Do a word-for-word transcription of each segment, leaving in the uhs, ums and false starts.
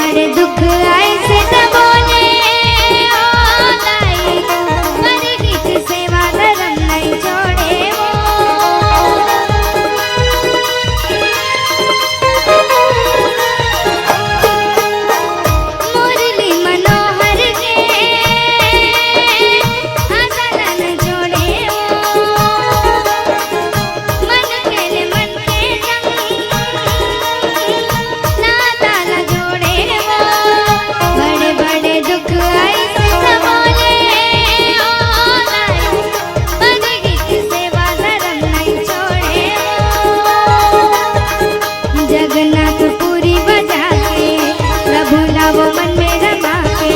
अरे दुख आइस त बोले ओ दाई, पर हित सेवा धरम नइ छोड़े ओ। मुरली मनोहर के आसन जोड़े ओ। मन के ले मन के संग नाता ला जोड़े ओ। बड़े बड़े दुख आइस त बोले ओ दाई, पर हित सेवा धरम नइ छोड़े ओ। जगन्नाथ पुरी बजा के, प्रभु ला वो मन में रमा के।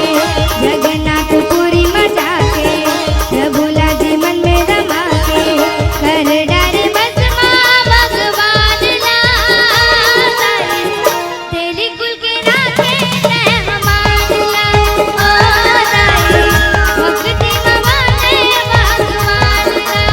जगन्नाथ पुरी बजा के, प्रभु ला जी मन में रमा के। कर डारे भस्मा भगवान ला, तेली कुल के राखे तैं हमार ला। ओ दाई, भक्ति में माने भगवान ला।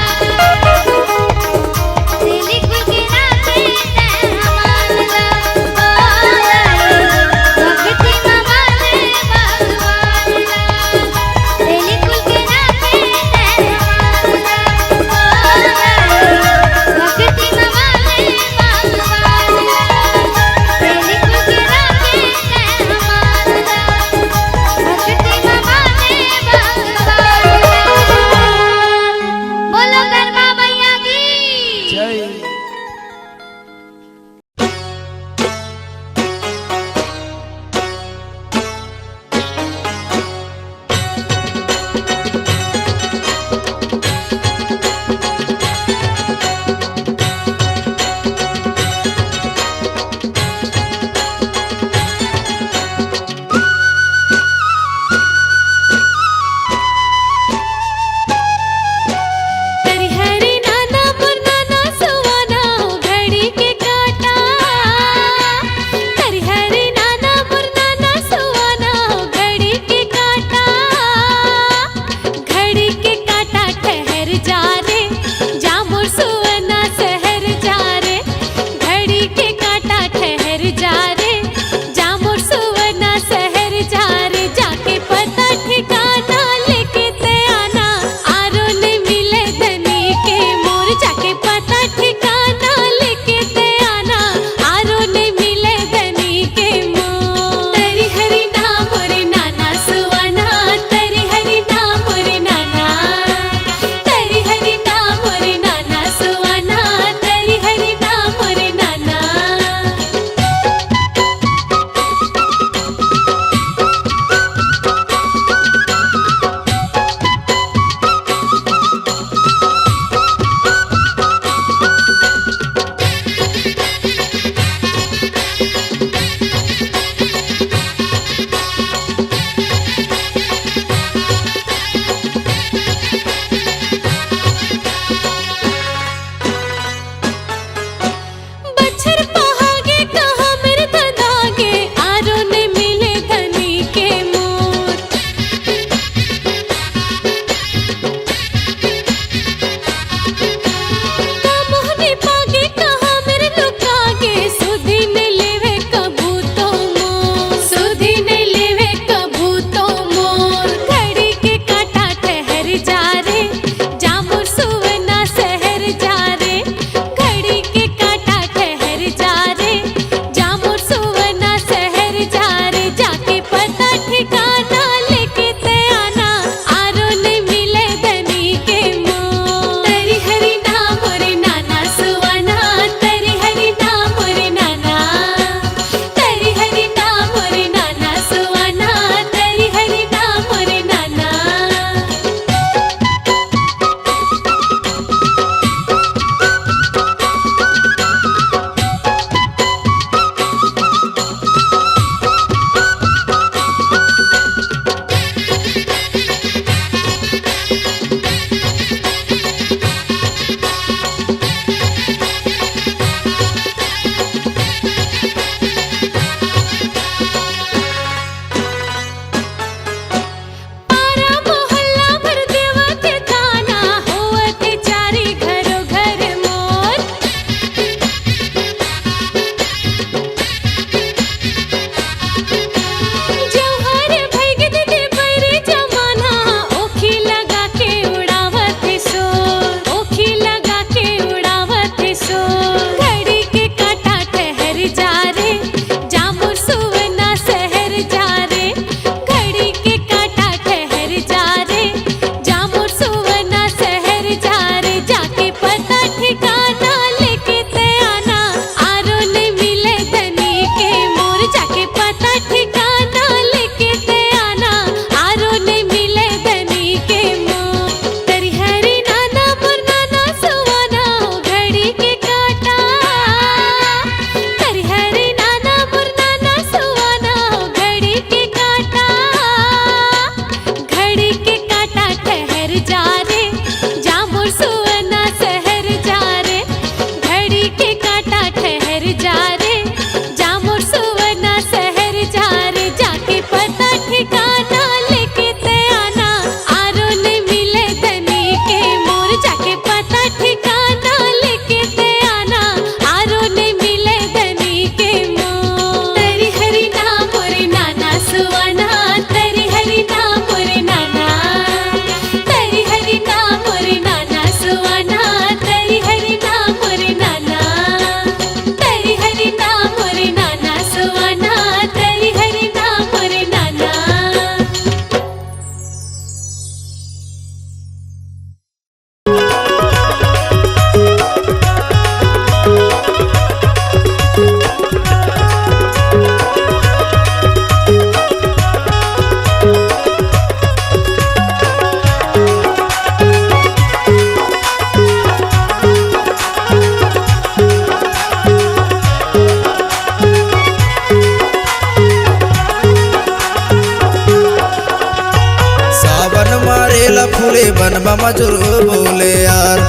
बन मजूर बोले यार।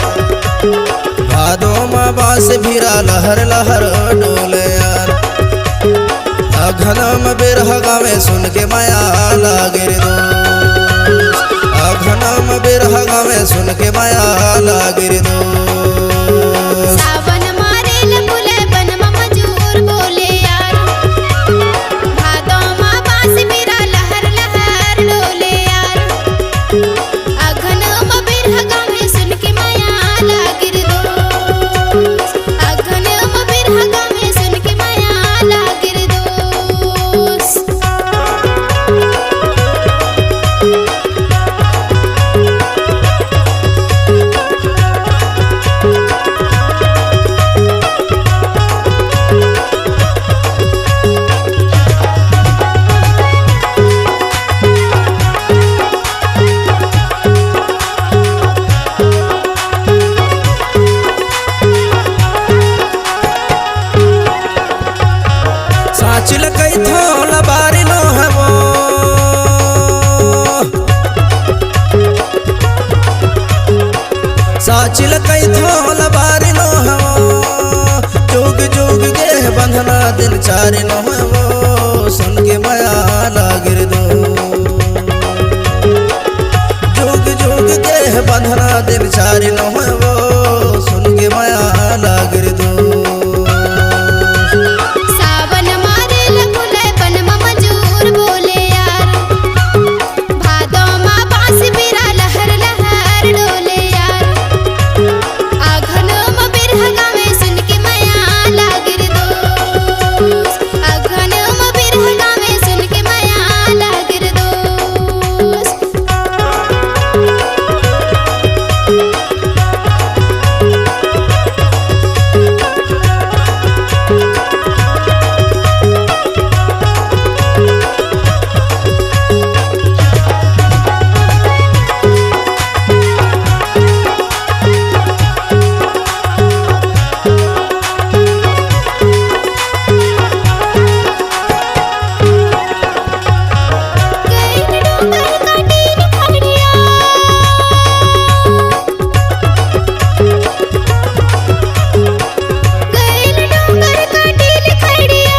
भादो म बांस भिरा लहर लहर डोले यार। अघन म बिरह गावे सुन के मया लागे रे दोस्त। अघन म बिरह गावे सुन के मया लागे रे दोस्त। सावन मारे ल फूले बन म मजूर बोले यार। भादो म बांस भिरा लहर लहर डोले यार। अघन म बिरह गावे सुन के मया लागे रे दोस्त। अघन म बिरह गावे सुन के मया लागे रे दोस्त। साँच ल कहिथों लबारी नो हवो। साँच ल कहिथों लबारी नो हवो। जुग जुग गेह बंधना दिन चारी नो हवो। सुन के मया लागे रे दोस्त। जुग जुग गेह बंधना दिन चारी नो हवो। सुन के मया लागे रे दोस्त। सावन मारे ल फूले बन म मजूर बोले यार। भादो म बांस भिरा लहर लहर डोले यार। अघन म बिरह गावे सुन के मया लागे रे दोस्त। अघन म बिरह गावे सुन के मया लागे रे दोस्त। गइल डोंगर काटे ले खड़िया,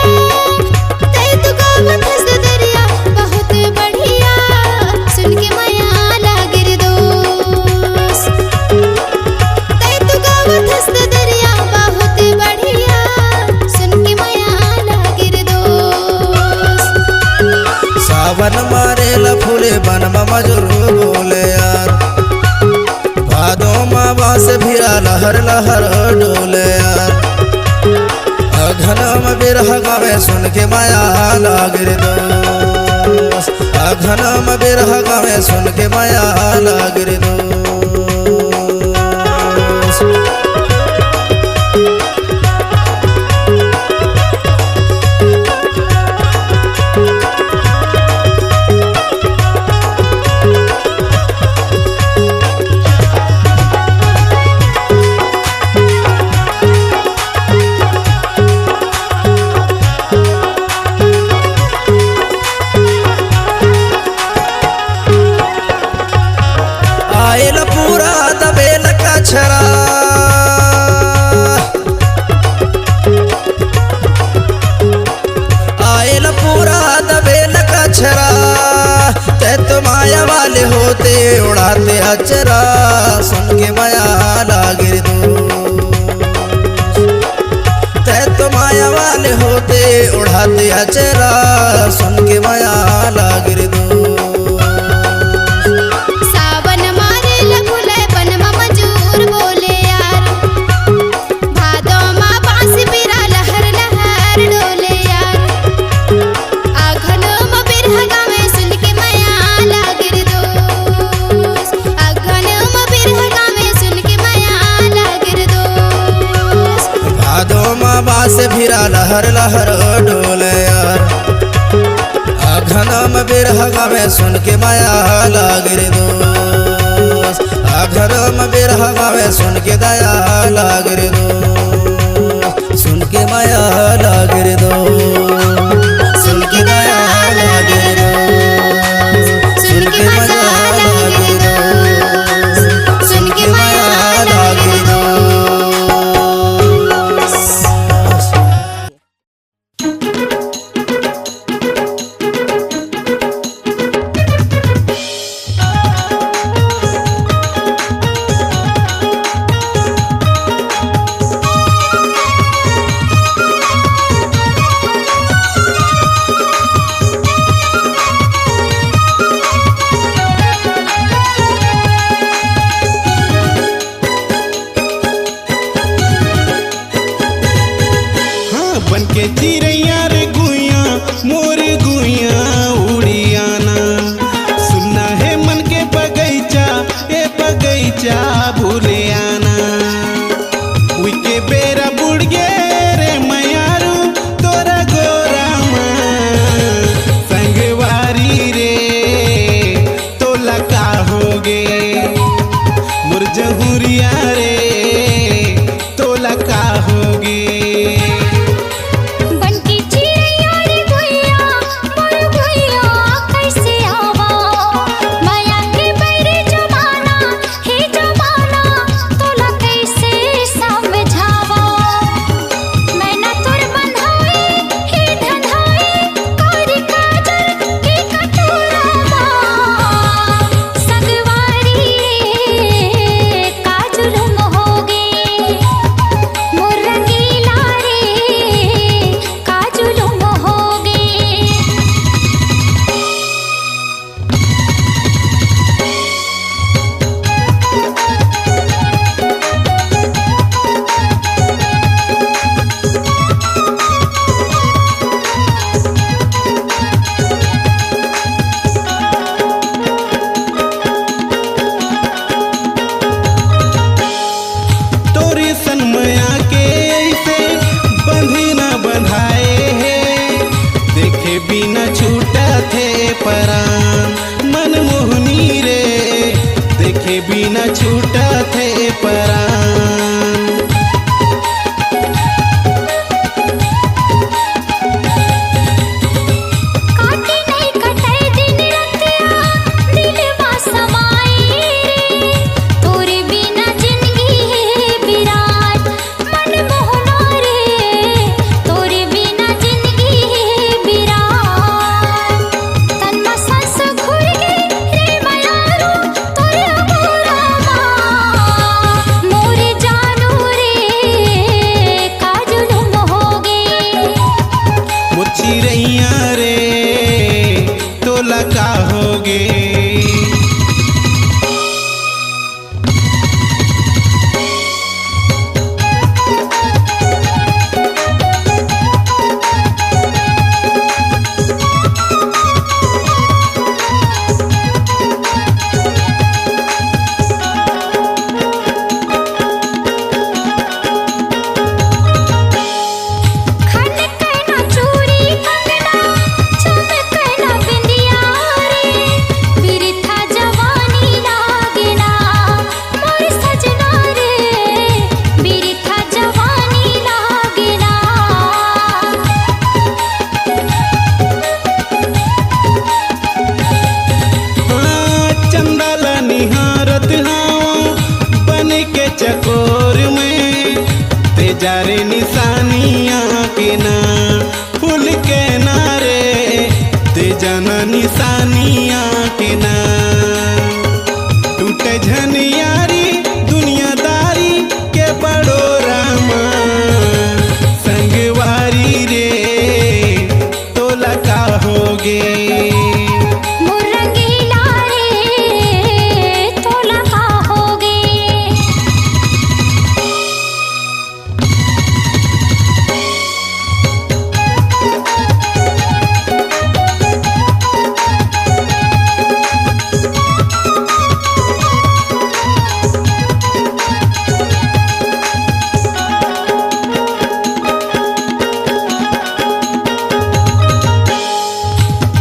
तै तो गावत हस ददरिया बहुत बढ़िया, सुन के मया लागे रे दोस्त। तै तो गावत हस ददरिया बहुत बढ़िया, सुन के मया लागे रे दोस्त। सावन मारे ल फूले बन म मजूर बोले यार। भादो म बांस भिरा लहर लहर डोले यार। अघन म बिरह गावे सुन के मया लागे रे दोस्त। अघन म बिरह गावे सुन के मया लागे रे दोस्त। आयल पूरा दबेल कछरा। आयल पूरा दबेल कछरा, तै तो माया वाले होते उड़ाते अचरा, सुन के मया लागे रे दोस्त। तै तो माया वाले होते उड़ाते अचरा, सुन के मया लागे रे दोस्त। सावन मारे ल फूले बन म मजूर बोले यार। भादो म बांस बिरा लहर लहर डोले यार। आघन म बिरह गावे सुन के मया लागे रे दोस्त। आघन म बिरह गावे सुन के मया लागे रे दोस्त। भादो म बांस बिरा लहर लहर डोले यार। आघन म बिरह गावे सुन के मया लागे रे दोस्त। आघन म बिरह गावे सुन के दया लागे रे दोस्त। सुन के मया लागे रे दोस्त। सुन के दया लागे रे दोस्त। सुन के मया लागे रे दोस्त। बिना छूटत हे परान, मनमोहनी रे, देखे बिना छूटत हे परान। काटे नहीं कटे दिन रतिया, दिलवा समाई रे, तोरे बिना जिंदगी हे बिरान। मनमोहना रे, तोरे बिना जिंदगी हे बिरान। तन म सांस घुर गे रे मयारू, तोरे अगोरा मा। मोरे जानू रे, का जुलुम होगे। मोर चिरैया रे, तोला का होगे। खनकैना चूड़ी कंगना, चमकैना बिंदिया रे, बिरथा जवानी लागेना, मोर सजना रे, बिरथा जवानी लागेना। हाँ, चंदा ला निहारत हावं बन के चकोर में, ते जा रे निशानिया के ना, फूल के ना रे, ते जाना निशानिया के ना। टूटे झन यारी दुनियादारी के बड़ोरा मा, संगवारी रे, तोला का होगे। मोर रंगीला रे, तोला का होगे।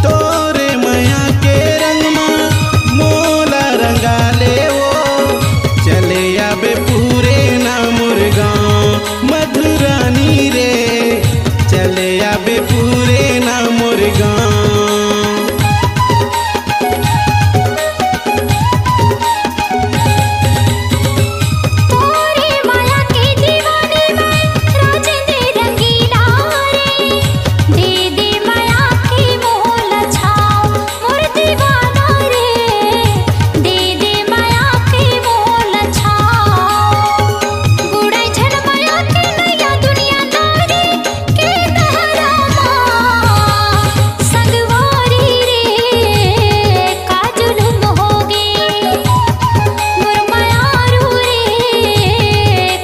तोरे मया के रंग मा मोला रंगा ले वो, चले आबे पूरे ना मोर गाँव मधुरानी रे, चले आबे पूरे ना मोर गाँव। तोरे माया के दीवानी मैं राजेंद्र रंगीला रे, दे दे माया के मोल छाव मोर दीवाना रे, दे दे माया के मोल छाव। गुड़ाई झन माया के नैया दुनियादारी के तहरा मा संगवारी रे, का जुलुम होगे। मोर मयारू रे,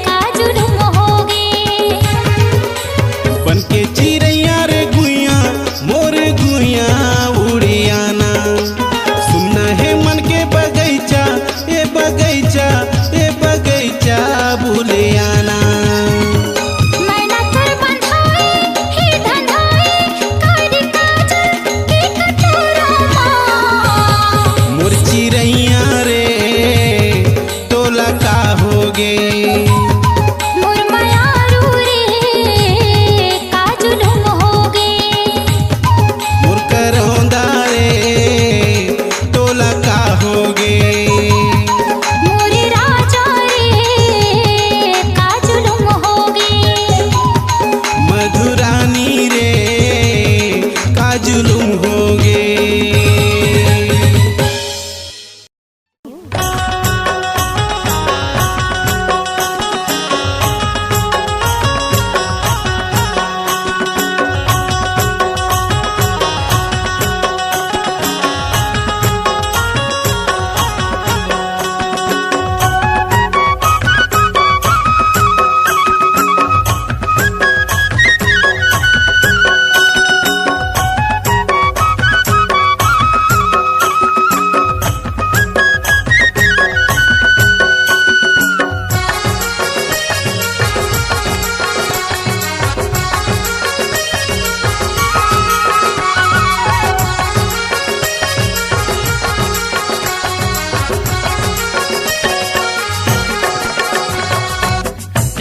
का जुलुम होगे। बन के चिरैया रे गुइया, मोर गुइया उड़ियाना। सुनना हे मन के बगैचा, ए बगैचा, ए बगैचा बुलियाना। मैना तोर बंधाए हे धंधाए, कारी काजल के कटोरा मा। मोर चिरैया रे, तोला का होगे। मोर मयारू रे, का जुलुम होगे। मोर करौंदा रे, तोला का होगे। मोरे राजा रे, का जुलुम होगे। मधुरानी रे, का जुलुम होगे।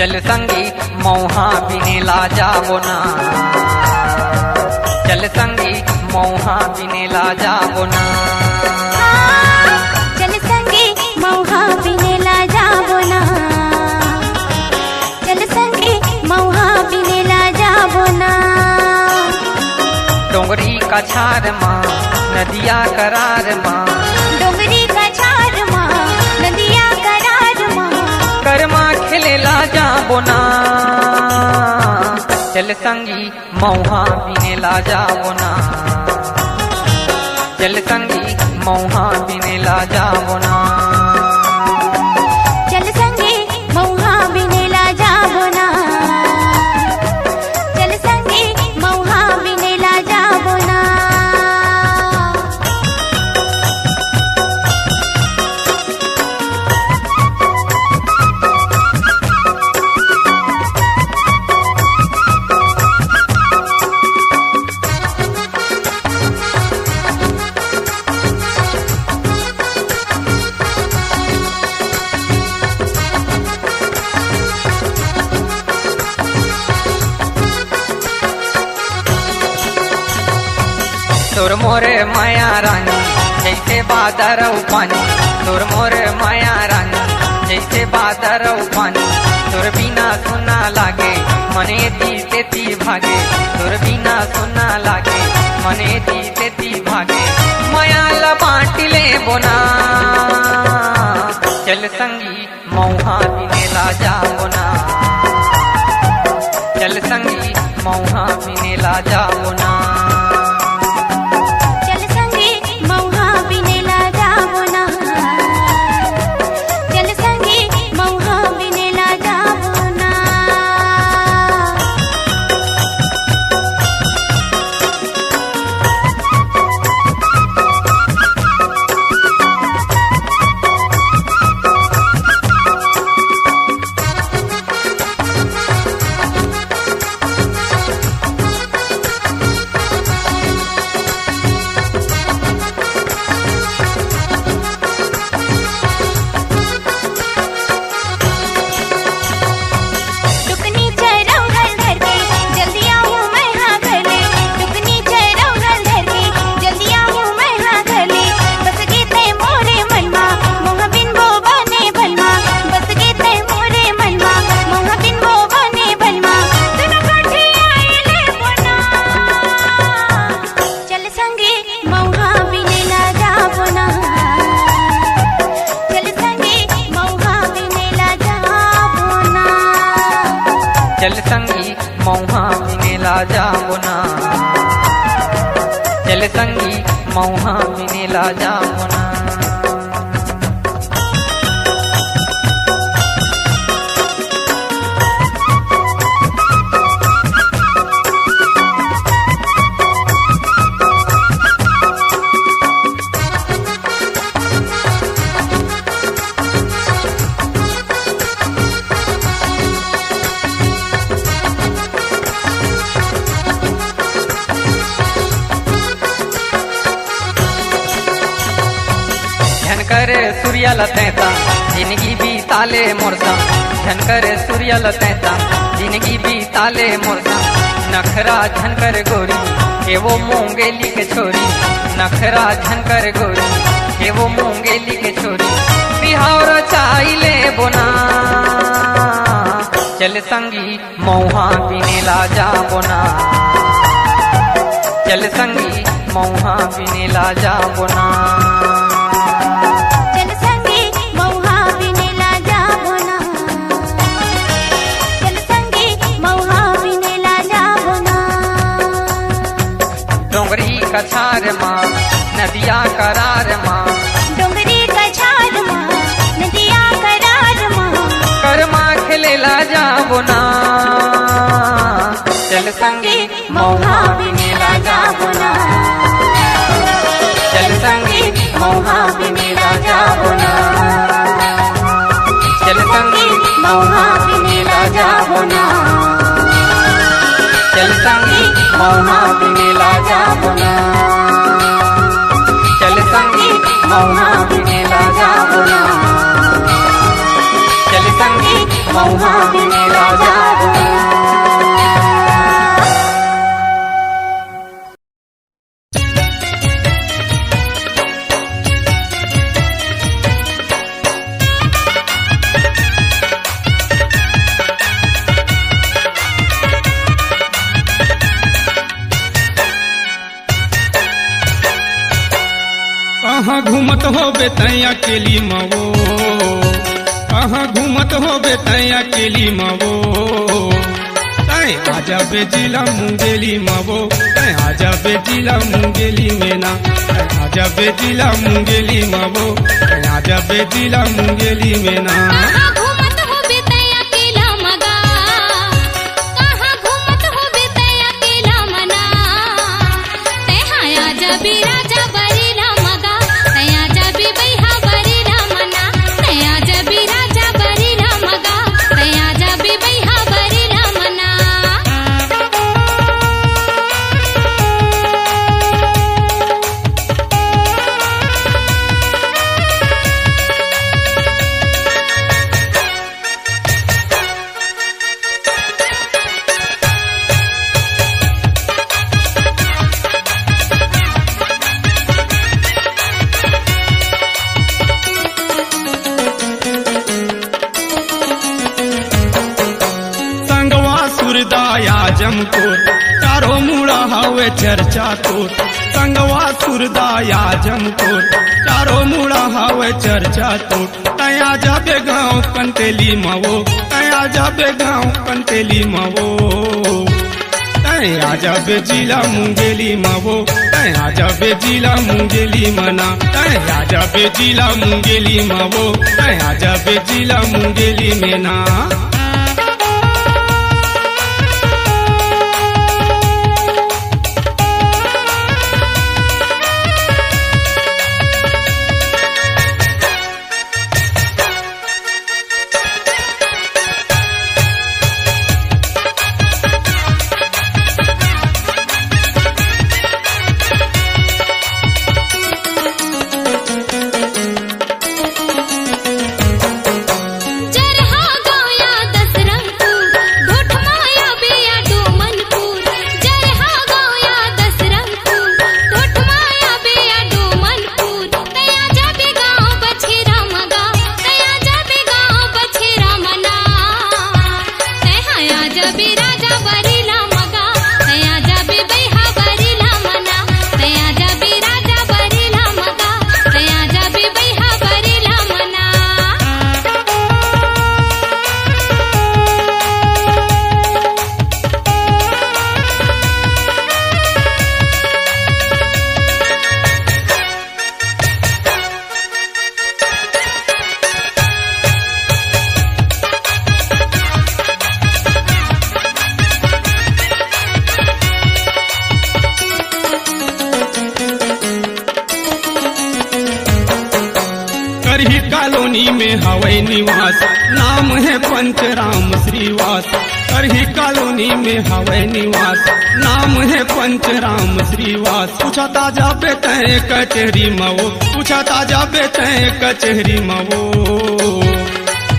चल संगी मौहा बिने ला जाबो ना, चल संगी मौहा बिने ला जाबो ना। चल संगी मौहा बिने ला जाबो ना, चल संगी मौहा बिने ला जाबो ना। डोंगरी कछार मा नदिया करार मा, डोंगरी कछार मा नदिया करार मा, करमा खेले ला जाबो ना। चल संगी मौहा बिने ला जाबो ना, चल संगी मौहा बिने ला जाबो ना। चल संगी मौहा बिने ला जाबो ना, चल संगी मौहा बिने ला जाबो ना। तोर मोर मया रानी जइसे बादर अउ पानी, तोर मोर मया रानी जइसे बादर अउ पानी। तोर बिना सुना लागे मन एती तेती भागे, तोर बिना सुना लागे मन एती तेती भागे। मया ला बांट लेबो ना, चल संगी मौहा बिने ला जाबो ना, चल संगी मौहा बिने ला जाबो ना। चल संगी मौहा बिने ला जाबो ना, चल संगी मौहा बिने ला जाबो ना। टुकनी चरौहल धर के जल्दी आहूँ मैं हा घर ले, टुकनी चरौहल धर के जल्दी आहूँ मैं हा घर ले। बस गे तैं मोरे मन मा, मोह बिन वो बने भलमा। बस गे तैं मोरे मन मा, मोह बिन वो बने भलमा। दुनो कोठी आए लेबो ना, चल संगी मौहा बिने ला जाबो ना, चल संगी मौहा बिने ला जाबो ना। चल संगी मौहा बिने ला जाबो ना, चल संगी मौहा बिने ला जाबो ना। झन कर सूर्या ल तैं त जिनगी बिता ले मोर संग, झन कर सूर्या ल तैं त जिनगी बिता ले मोर संग। नखरा झन कर गोरी, हे वो मुंगेली के छोरी, नखरा झन कर गोरी, हे वो मुंगेली के छोरी। बिहाव रचाई लेबो ना, चल संगी मौहा बिने ला जाबो ना, चल संगी मौहा बिने ला जाबो ना। चल संगी मौहा बिने ला जाबो ना, चल संगी मौहा बिने ला जाबो ना। डोंगरी कछार मा नदिया करार मा, डोंगरी कछार मा नदिया करार मा, करमा खेले ला जाबो ना। चल संगी मौहा बिने ला जाबो ना, चल संगी मौहा बिने ला जाबो ना। चल संगी मौहा बिने ला जाबो ना, चल संगी मौहा बिने ला जाबो ना। चल संगी मौहा बिने ला जाबो ना, चल संगी मौहा बिने ला कहाँ घूमत होबे तैं अकेली म वो, कहाँ घूमत होबे तैं अकेली म वो। तैं आजा बे जिला मुंगेली म वो, तैं आजा बे जिला मुंगेली में ना, तैं आजा बे जिला मुंगेली म वो, तैं आजा बे जिला मुंगेली में ना। कहाँ घूमत होबे तैं अकेला म गा, कहाँ घूमत होबे तैं अकेला म ना। तैं हा आजा बे राजा बरी ला म गा, तैं आजा बे बइहा बरी ला म ना। तैं आजा बे राजा बरी ला म गा, तैं आजा बे बइहा बरी ला म ना। संगवा सुरदाया जमकोर, चारों मुड़ा हवे चर्चा तोर। संगवा सुरदाया जमकोर, चारों मुड़ा हवे चर्चा तोर। तैं आजा बे गाँव कंटेली म वो, तैं आजा बे गाँव कंटेली म वो। तैं आजा बे जिला मुंगेली म वो, तैं आजा बे जिला मुंगेली म ना। तैं आजा बे जिला मुंगेली म वो, तैं आजा बे जिला मुंगेली में ना। जरहा गाँव या दसरंगपुर, ढोठमा या बेया डोमनपुर। जरहा गाँव या दसरंगपुर, ढोठमा या बेया डोमनपुर। तैं आजा बे गाँव बछेरा म गा, तैं आजा बे गाँव बछेरा म ना। तैं हा आजा बे राजा बरी ला म गा, तैं आजा बे बइहा बरी ला म ना। तैं आजा बे राजा बरी ला म गा, तैं आजा बे बइहा बरी ला म ना। करही कॉलोनी में हवै निवास, नाम हे पंचराम श्रीवास। करही कॉलोनी में हवै निवास, नाम हे पंचराम श्रीवास। पूछत आजा बे तैं कचहरी म वो, पूछत आजा बे तैं कचहरी म वो।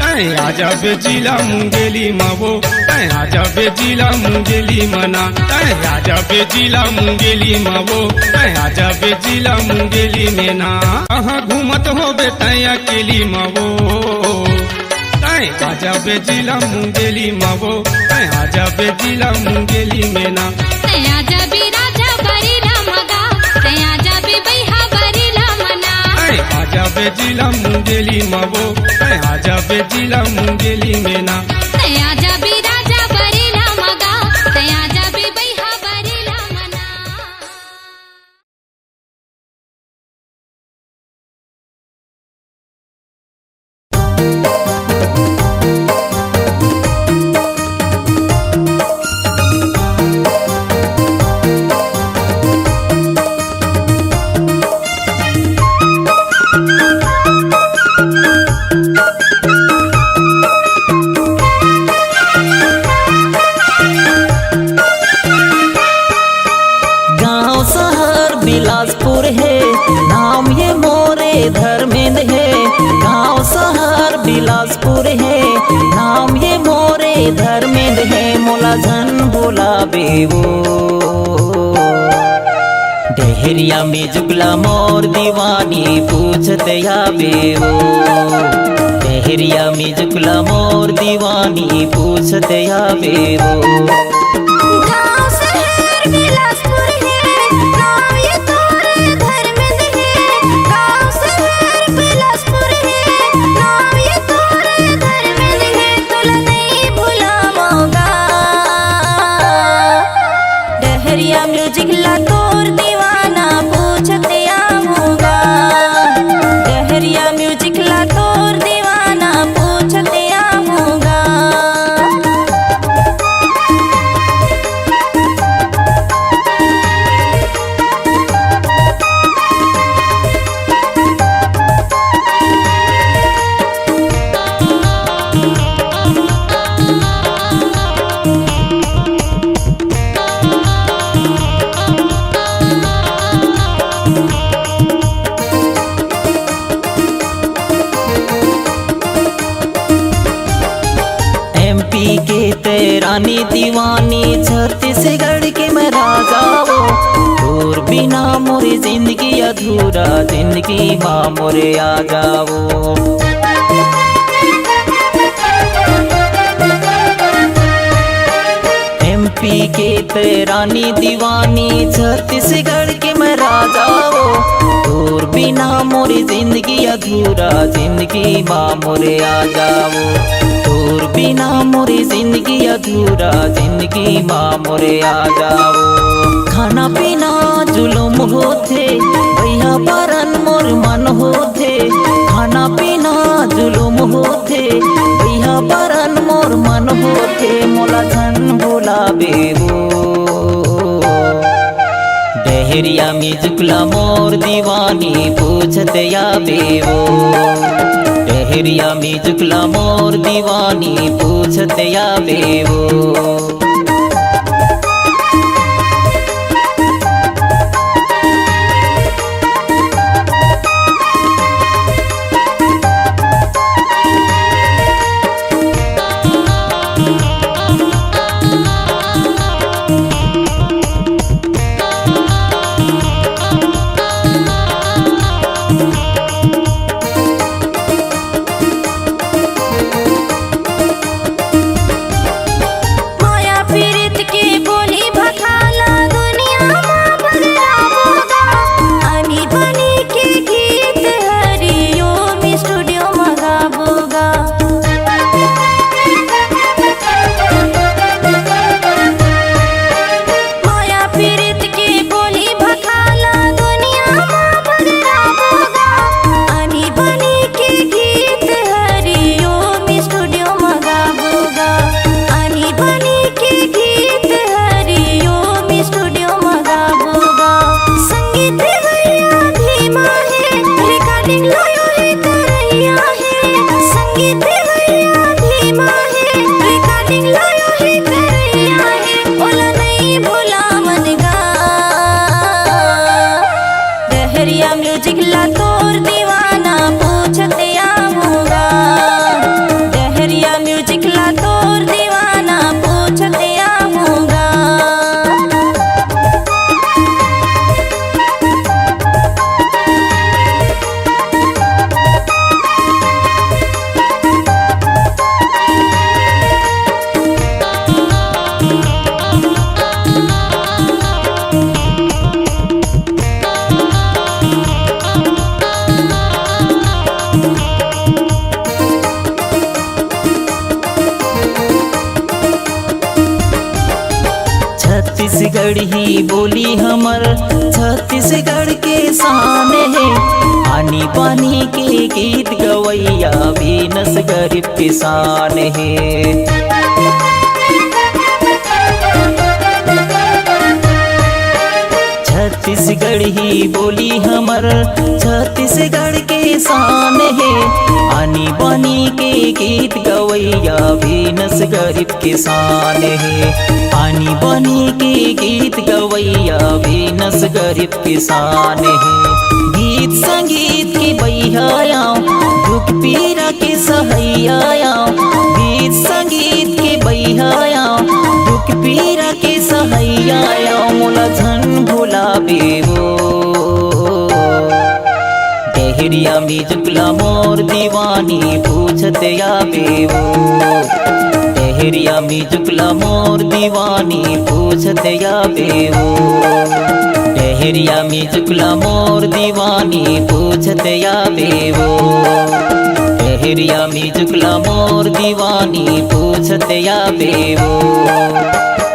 तैं आजा बे जिला मुंगेली म वो, तैं आजा बे जिला मुंगेली म ना। तैं आजा बे जिला मुंगेली म वो, तैं आजा बे जिला मुंगेली में ना। कहाँ घूमत होबे तैं अकेली म वो, तैं आजा बे जिला मुंगेली म वो, तैं आजा बे जिला मुंगेली में ना। तैं आजा बे राजा बरी ला म गा, तैं आजा बे बइहा बरी ला म ना। तैं आजा बे जिला मुंगेली म वो, तैं आजा बे जिला मुंगेली में ना। तैं आजा बे राजा बरी ला म गा, तैं आजा बे बइहा बरी ला म ना। गांव शहर बिलासपुर हे, नाम ये मोरे धर्मेंद्र हे। गांव शहर बिलासपुर हे, नाम ये मोरे धर्मेंद्र हे। मोला झन बोलाबे वो, डहरिया में जुगला मोर दीवानी पूछत आबे वो। डहरिया में जुगला मोर दीवानी पूछत आबे वो। गांव शहर बिलासपुर हे, नाम ये तोर धर्मेंद्र हे। गांव जावो। तोर बिना मोर जिंदगी अधूरा, जिंदगी मा मोरे आ जावो। एमपी के ते रानी दीवानी, छत्तीसगढ़ के मैं राजा वो। तोर बिना मोर जिंदगी अधूरा, जिंदगी मा मोरे आ जावो। तोर बिना मोर जिंदगी अधूरा, जिंदगी मा मोरे आ जावो। खाना पीना जुलुम होथे, भैया परन मोर मन होथे। खाना पीना जुलुम होथे, भैया परन मोर मन होथे। मोला झन भुलाबे वो। डहरिया म्यूजिक ला मोर दीवानी पूछत आबे वो। डहरिया म्यूजिक ला मोर दीवानी पूछत आबे वो। माया पीरित के बोली भखाला दुनिया मा बगराबो गा। आनी बानी के गीत हरिओम स्टूडियो मा गाबो गा। माया पीरित के बोली भखाला दुनिया मा बगराबो गा। आनी बानी के गीत हरिओम स्टूडियो मा गाबो गा। आनी बानी के गीत हरिओम स्टूडियो मा गाबो गा। संगीत भैया भीमा हे, रिकॉर्डिंग लायो हे करैया हे। संगीत भैया भीमा हे, रिकॉर्डिंग लायो हे करैया हे। ओला नइ भुलावन गा। डहरिया म्यूजिक ला तोर दीवाना पूछत आऊंगा। डहरिया म्यूजिक ला तोर दीवाना पूछत आऊंगा। छत्तीसगढ़ी बोली हमर छत्तीसगढ़ के शान हे। आनी बानी के गीत गवैया वीनस गरीब किसान हे। छत्तीसगढ़ी बोली हमर छत्तीसगढ़ के शान हे। आनी बानी के गीत गवैया वीनस गरीब किसान हे। आनी बानी के गीत गवैया वीनस गरीब किसान हे। गीत संगीत के बहिया आंव, दुख पीरा के सहैया आंव। गीत संगीत के बहिया आंव, दुख पीरा के सहैया आंव। मोला झन भुलाबे वो। डहरिया म्यूजिक ला मोर दीवानी पूछत आबे वो। डहरिया म्यूजिक ला मोर दीवानी पूछत आबे वो। डहरिया म्यूजिक ला मोर दीवानी पूछत आबे वो। डहरिया म्यूजिक ला मोर दीवानी पूछत आबे वो।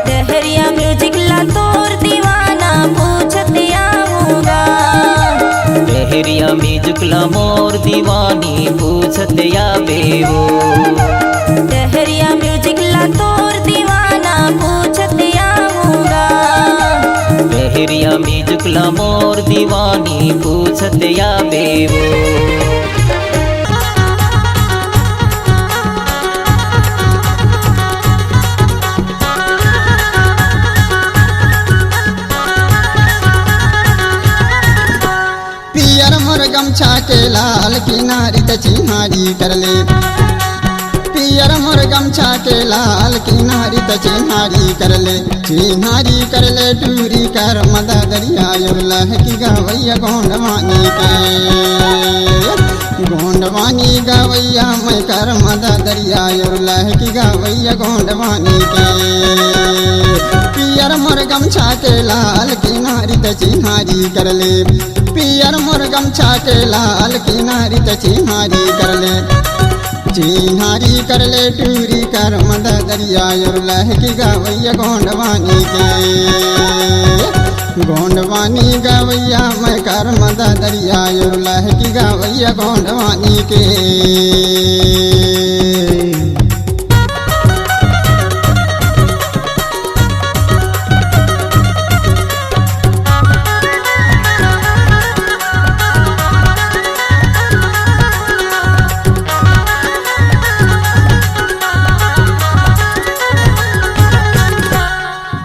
डहरिया म्यूजिक ला तोर दीवाना पूछत आऊंगा। डहरिया म्यूजिक ला मोर दीवानी पूछत आबे वो। डहरिया म्यूजिक ला तोर दीवाना पूछत आऊंगा। डहरिया म्यूजिक ला मोर दीवानी पूछत आबे वो। पियर मोर गमछा के लाल किनारी त चिन्हारी कर ले। पियर मोर गमछा के लाल किनारी त चिन्हारी कर ले, चिन्हारी कर ले टूरी कर मददरिया उरलह की गवैया गोंडवानी के। गोंडवानी गवैया मैं कर मददरिया उरलह की गवैया गोंडवानी के। पियर मोर गमछा के लाल किनारी त चिन्हारी कर ले, पियर मोर गमछा के लाल किनारी त चिन्हारी कर ले। चिन्हारी कर ले टूरी कर मददरिया उरलह की गवैया गोंडवानी के। गोंडवानी गवैया मैं कर मददरिया उरलह की गवैया गोंडवानी के।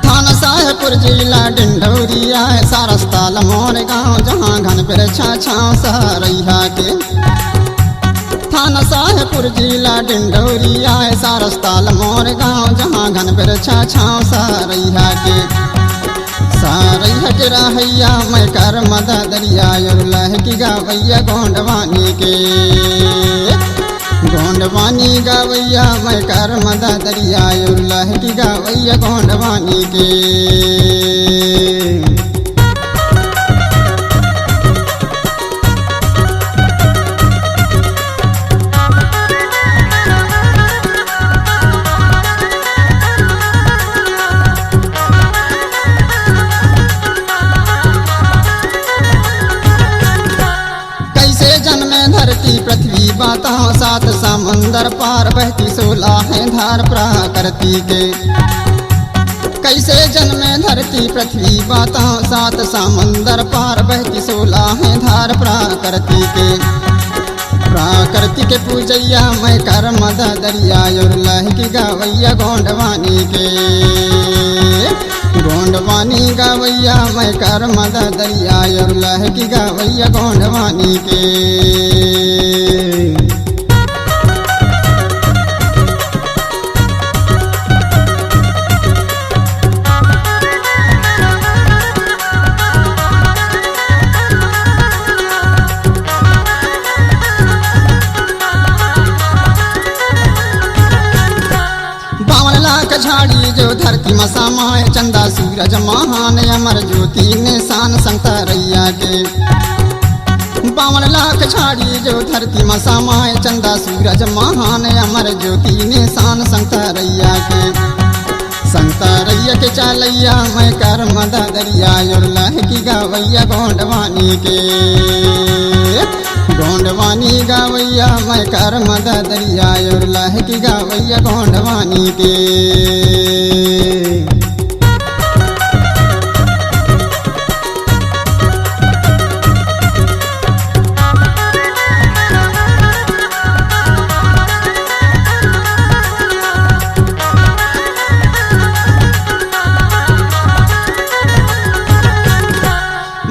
थाना साहेबपुर जिला डिंडौरी आए, सारस ताल मोर गाँव, जहाँ घन बिरछा छाँव सरैया के। थाना साहेबपुर जिला डिंडौरी आए, सारस ताल मोर गाँव, जहाँ घन बिरछा छाँव सरैया के। सरैया के रहैया मैं कर मददरिया उरलह की गवैया गोंडवानी के। गोंडवानी गवैया मैं कर मददरिया उरलह की गवैया गोंडवानी के। कैसे जन्मे धरती पृथ्वी बताओ, सात समुंदर पार बहती सोलह है धार प्रकृति के। कैसे जन्मे धरती पृथ्वी बताओ, सात समुंदर पार बहती सोलह है धार प्रकृति के। प्रकृति के पूजैया मैं कर मददरिया उरलह की गवैया गोंडवानी के। गोंडवानी गवैया मैं कर मददरिया उरलह की गवैया गोंडवानी के। बावन लाख झाड़ी जो धरती म समाए, चंदा सूरज महान अमर ज्योति निशान संतरैया के। बावन लाख झाड़ी जो धरती म समाए, चंदा सूरज महान अमर ज्योति निशान संतरैया के। संतरैया के चालैया मैं कर मददरिया उरलह की गवैया गोंडवानी के। गोंडवानी गवैया मैं कर मददरिया उरलह की गवैया गोंडवानी के।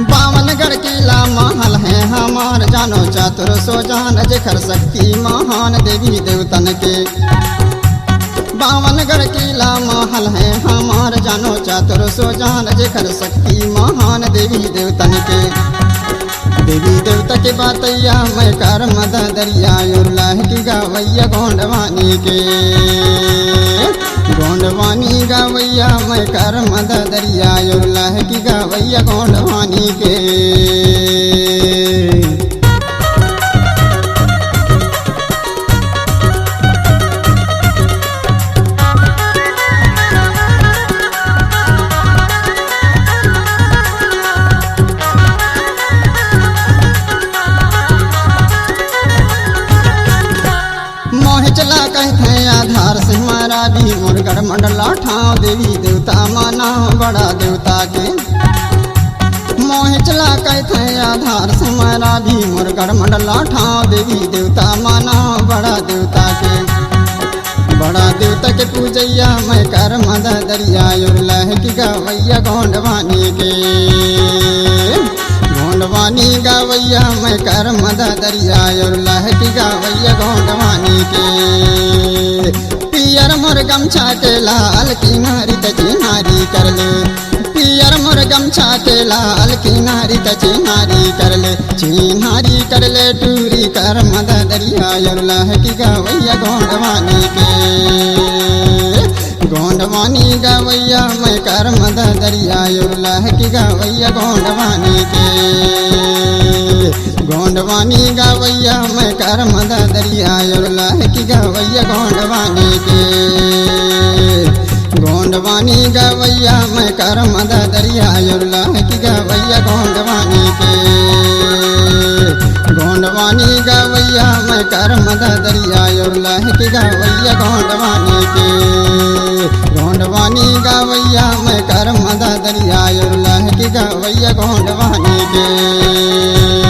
बावनगढ़ किला महल है हमार, जानो चातुर सो जान जेखर शक्ति महान देवी देवतन के। बावनगढ़ किला महल है हमार, जानो चातुर सो जान जेखर शक्ति महान देवी देवतन के। देवी देवता के बातैया मैं कर मददरिया उरलह की गवैया गोंडवानी के। गोंडवानी गवैया मैं कर मददरिया उरलह की गवैया गोंडवानी के। मोहे चला कहथे आधार से हमारा भी मोर गढ़ मंडला ठाव देवी देवता माना बड़ा देवता के। मोहे चला कहथे आधार से हमारा भी मोर गढ़ मंडला ठाव देवी देवता माना बड़ा देवता के। बड़ा देवता के पूजैया मैं कर मददरिया उरलह की गवैया गोंडवानी के। वानी गवैया मैं करम ददरिया और लहकी गवैया गोंडवानी के। पियर मोर गमछा के लाल किनारी त चिन्हारी कर ले। पियर मोर गमछा के लाल किनारी त चिन्हारी कर ले। चिन्हारी कर ले टूरी करम ददरिया और लहकी गवैया गोंडवानी के। गोंडवानी गवैया मैं करम ददरिया और लहकी गवैया गोंडवानी के। गोंडवानी गवैया मैं करम ददरिया और लहकी गवैया गोंडवानी के। गोंडवानी गवैया मैं करम ददरिया और लहकी गवैया गोंडवानी के। गोंडवानी गवैया मैं करम ददरिया और लहकी गवैया गोंडवानी के। गोंडवानी गवैया मैं करम ददरिया और लहकी गवैया गोंडवानी के।